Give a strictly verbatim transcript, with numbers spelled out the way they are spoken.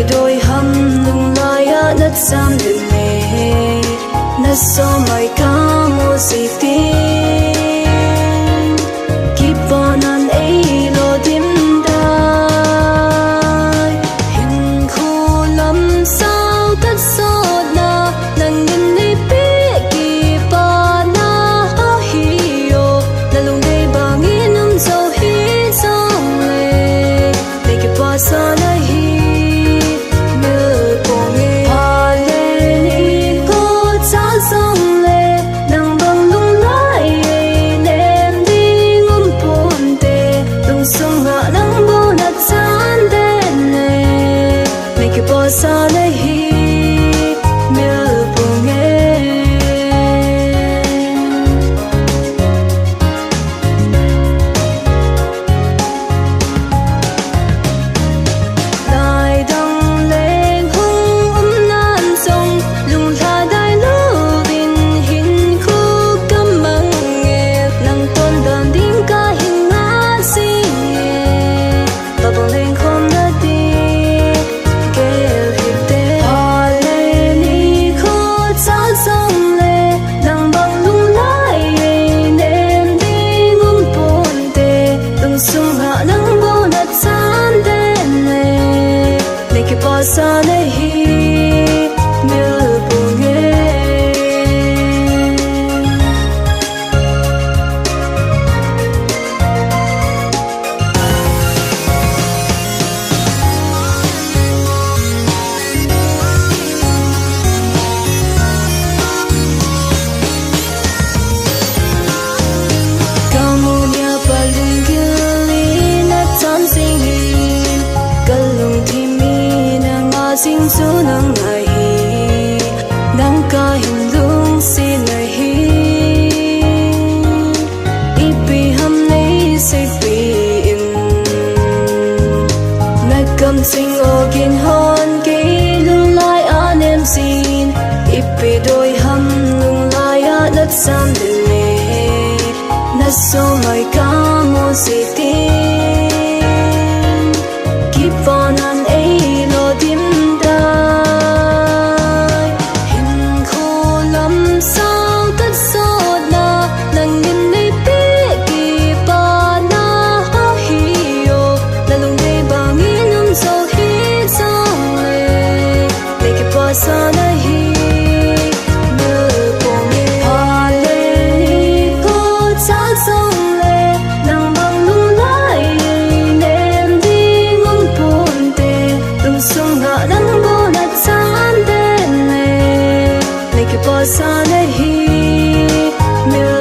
Doi ham lunglai a na cham den le, na somai ka mu si tin, kipa nan ei lo dim dai. Hin khu lam sao ka sot na, nang in ni pi kipa na ahi o, na lung dei bang in um zo hi zong le. Nei kipa sa na hi mil pong e. Pha le ni ko cha zong le, nang bang lunglai ei nem ding um pon te, lungsung ah nang bo na chan den e. Nei kipa sa na hi mil pong e. Lai dang leng hung um nan zong, lunglha dai lo vin hin khu ka mang e. Nang ton dan ding ka hin nga si e. Babang leng khom na ti gel hi te. Pha le ni khu cha zong le, nang bang lunglai ei nem ding um pon te, lungsung ah nang bo na chan den le. Nei kipa sa na hi mil pong e. Ka mu nia pa lung gil in na cham sing in, ka lungthim in na nga sing su nang ahi, nang ka hin lungsi na hi. Ipi ham nei sei pi in, na kam sing o gin hon kei lunglai a nem sin. Ipi doi ham lunglai a na cham den le, na somai ka mu si tin, kipa nan ei lo dim dai. Hin khu lam sao ka sot na, nang in nei pi kipa na ahi o, na lung dei bang in um zo hi zong le. Nei kipa sa na hi mil pong e. Pha le ni ko cha zong le, nang bang lunglai ei nem ding um pon te, lungsung ah nang bo na chan den le. Nei kipa sa na hi mil